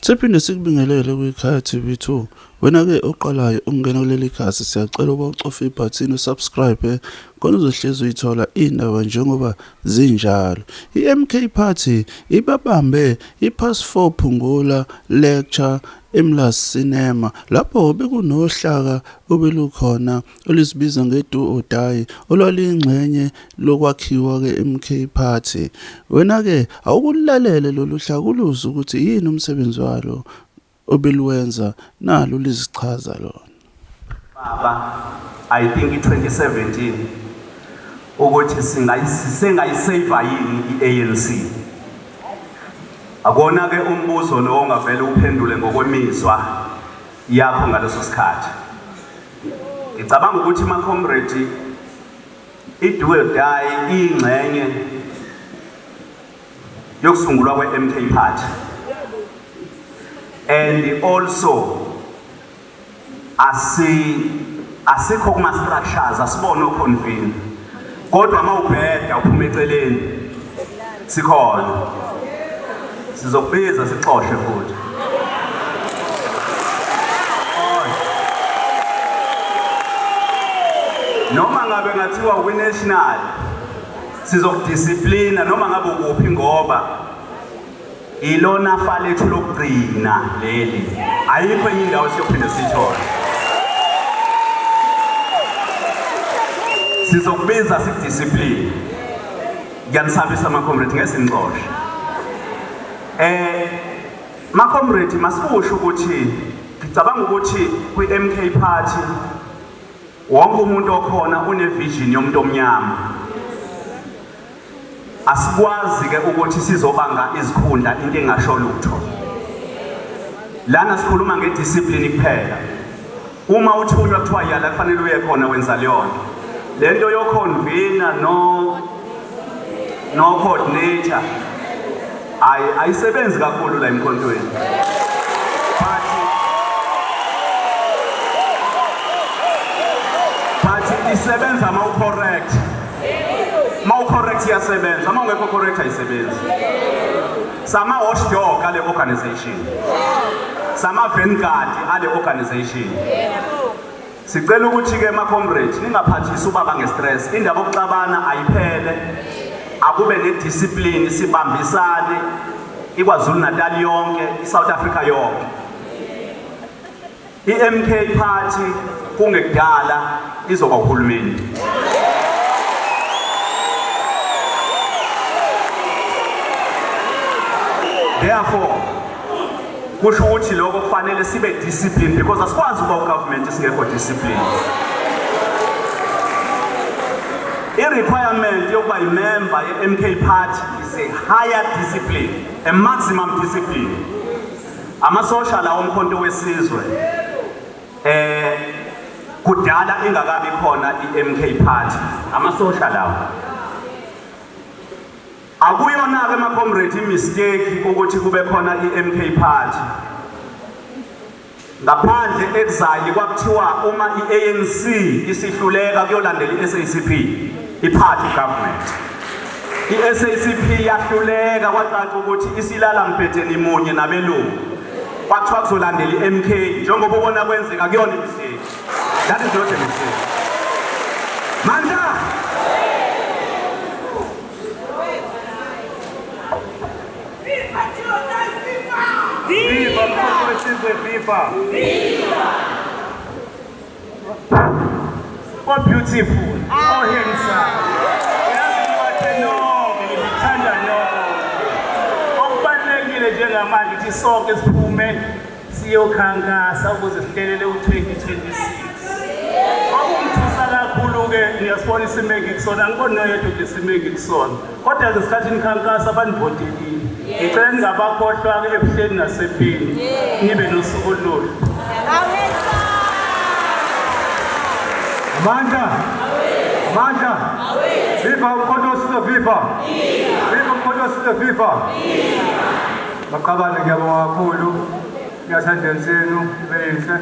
Siphinde sikubingelele kwiKhaya TV 2. Wena-ke oqalayo ukungena kuleli khasi, siyacela ukuba ucofe ibhathini usubscribe khona uzohlezi uyithola iy'ndaba njengoba zinjalo. I-MK Party ibabambe i-Past 4 Phungula Lecture eMlazi Cinema lapho bekunohlaka obelukhona oluzibiza nge-Do or Die olwaluyingxenye lokwakhiwa ke-MK Party. Wena-ke awukulalele lolu hlaka uluzwe ukuthi yini umsebenzi walo obeluwenza, nalo lizichaza lona. Baba, I think i-2017 ukuthi singayisave yini i-ANC. Akona ke umbuzo lo ongavele uphendule ngokwemizwa yakho ngaleso sikhathi. Ngicabanga ukuthi ma comrade, i-do or die iyingxenye yokusungulwa kwe-MK Party and also asikho kuma structures, asibone oconvene, kodwa mawubheda uphuma eceleni, sikhona, sizokubiza sixoshe futhi. Noma ngabe ngathiwa kwi-national sizokudisiplina noma ngabe ukuphi, ngoba ilona fa lethu lokugcina leli, ayikho enye indawo esiyophinde siyithole. Sizokubiza sikudiscipline. Ngiyanisabisa ama-comrade, ngeke sinixoshe. Ma-comrade, masikusho ukuthi ngicabanga ukuthi kwi-MK Party wonke umuntu okhona une-vision yomuntu omnyama. Asikwazi ke ukuthi sizobanga izikhundla into engasho lutho. Lana sikhuluma ngediscipline kuphela. Uma uthunywa kuthiwa yala kufanele uye khona, wenza leyo nto. Lento yoconvener no coordinator ayisebenzi kakhulu la emkhontweni, but isebenza ma ucorrect. Ma ucorrect iyasebenza, uma ungekho correct ayisebenzi. Sama watchdog ale organization, sama vanguard ale organization. Sicela ukuthi ke ma comrades ningaphathisi ubaba ngestress. Indaba yokuxabana ayiphele, akube nediscipline, sibambisane, iKwaZulu Natal yonke, iSouth Africa yonke. I-MK Party kungekudala izoba uhulumeni. Therefore kusho ukuthi lokho kufanele sibe discipline, because asikwazi ukuba ugovernment singekho discipline. I-requirement yokuba imember ye-MK Party is a higher discipline, a maximum discipline. Amasosha lawo Umkhonto Wesizwe kudala ingakabi khona i-MK Party, amasosha lawo. Akuyona ke ma comrade imistake ukuthi kube khona i-MK Party. Ngaphandle exile kwakuthiwa uma i-ANC isihluleka kuyolandela i-SACP, i-party government. I-SACP yahluleka, kwacaca ukuthi isilala mbhedeni munye nabelungu, kwathiwa kuzolandela i-MK njengoba ubona kwenzeka. Kuyona imistake, that is not a mistake. Mandla. Viva Mkhonto Wesizwe, viva! Oh beautiful, oh handsome. Uyazi ngibathe nonke, ngithanda nonke. Okubalulekile njengamanje ukuthi sonke siphume siyokhankasa ukuze sihlelele u-2026. Okungithusa kakhulu-ke, ngiyasibona isimo engikusona, angiboni noyedwa nje isimo engikusona. Kodwa ngesikhathi nikhankasa banivotelile. Ngicela ningabakhohlwa-ke ebuhleni nasempini. Nibe nosuku oluhle. Amandla! Amandla! Viva Umkhonto Wesizwe, viva! Viva Umkhonto Wesizwe, viva! Maqabane, ngiyabonga kakhulu. I-attendance yenu ibe yinhle.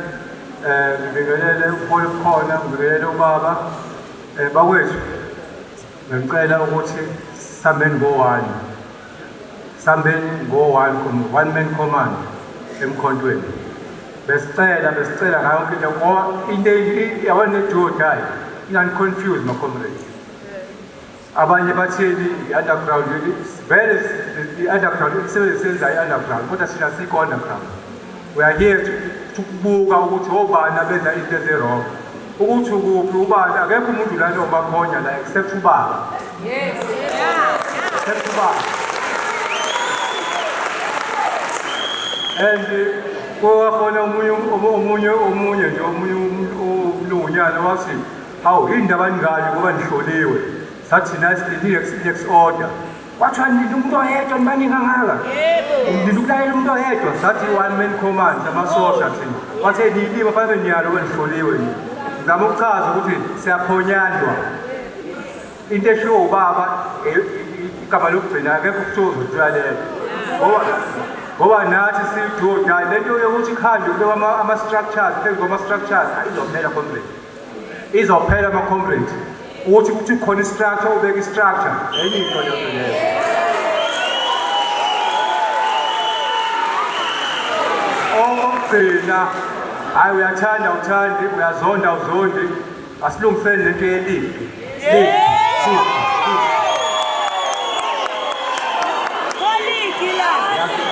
Ngibingelele ubuholi obukhona, ngibingelele ubaba. Bakwethu, ngicela ukuthi sihambeni ngo-one. Sihambeni ngo-one, one man command. emkhontweni. Besicela besicela ngayo yonke into ngoba into yabona le do or die inani-confuse ma-comrades. Abanye batheni i-underground, vele i-underground imisebenzi esiyenzayo i-underground, kodwa thina sikho underground. We are here to ukubuka ukuthi obani abenza into ezi-wrong, ukuthi ukuphi ubani. Akekho umuntu lana omakhonya la except ubaba, except ubaba. And kwakhona omunye omunye omunye nje omunye umlungunyana wathi, "Hawu, indaba ningani ngoba nihloliwe?" Sathi nicely next order. Kwathiwa nina umuntu oyedwa, nibaningi kangaka, nina ukulayela umuntu oyedwa. Sathi one man command, amasosha thina. Wathe niyilima fanele niyalo ngoba nihloliwe nje. Ngizama ukuchaza ukuthi siyakhonyandwa. Into eshiwo ubaba igama lokugcina, akekho kuthiwa uzotulalela ngoba nathi siyi-do or die. Lento yokuthi ikhandwe kubekwa ama-structures phezu kwama-structures izophela, comrade, izophela ama-comrade. Ukuthi kuthi khona i-structure, ubeke i-structure enye into leyo nto leyo. Okokugcina, hhayi, uyathanda uthandi, uyazonda uzondi, asilungiseni lento ye-league. League, league, league.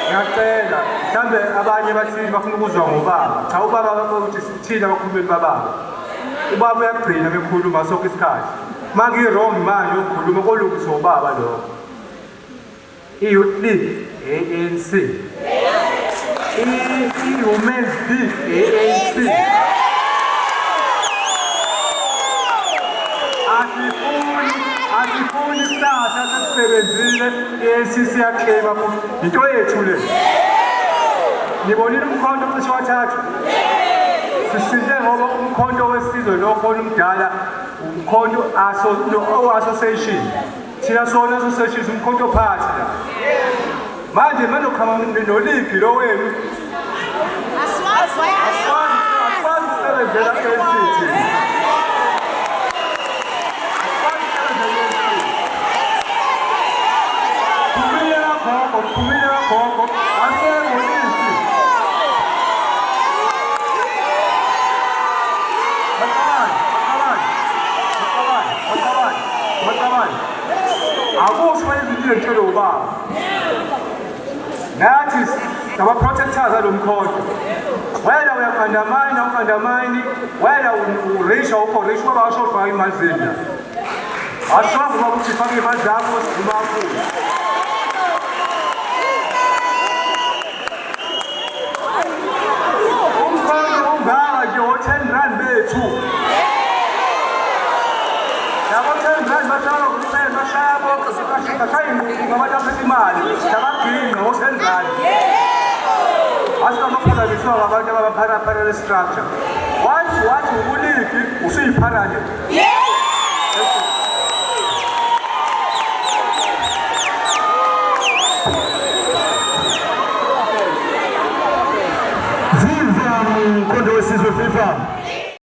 Ngiyacela, mhlambe abanye bathi bafuna ukuzwa ngobaba. Cha, ubaba ukuthi thina abakhulumeli bababa, ubaba uyagcina bekhuluma sonke isikhathi. Ma ngi-wrong manje ukukhuluma kolungiswa ubaba lokho. I-Youth League, ANC. I-Women's League, ANC. Asifuni, asifuni kusasa sesisebenzile, i-ANC siya-claima futhi into yethu le. Nibonile umkhonto cishe wathathu, sisinde ngoba umkhonto wesizwe lo khona umdala, umkhonto aso no association. Thina sona association, umkhonto party la. Manje manje no-league lo wenu, asikwazi, asikwazi ukusebenzela ANC thina. Asikwazi ukusebenzela ANC. Phumile kagogo, phumile kagogo, asekho lisi. Maqabane, maqabane, maqabane, maqabane, maqabane. Akusho izinto ezitshelo ubaba. Nathi ngama-protectors alo mkhonto. Wena uya-undermine, u-undermine, wena u-rich, awukho rich, ubaba washo ufaka imali zenu la. Ashongo ubaba ukuthi faka imali zakho sivuma kakhulu. Umkhonto ungaka nje o-10 rand bethu. Labo 10 rand bashaya ngokuphela, bashaya bonke, bashaya inqubo abantu aphethe imali, labaginqa ngo-10 rand. Asingamaphazamiswa ngabantu ababa-parallel structure. Once wathi uku-league, usuyi-parallel. Viva Mkhonto weSizwe, viva!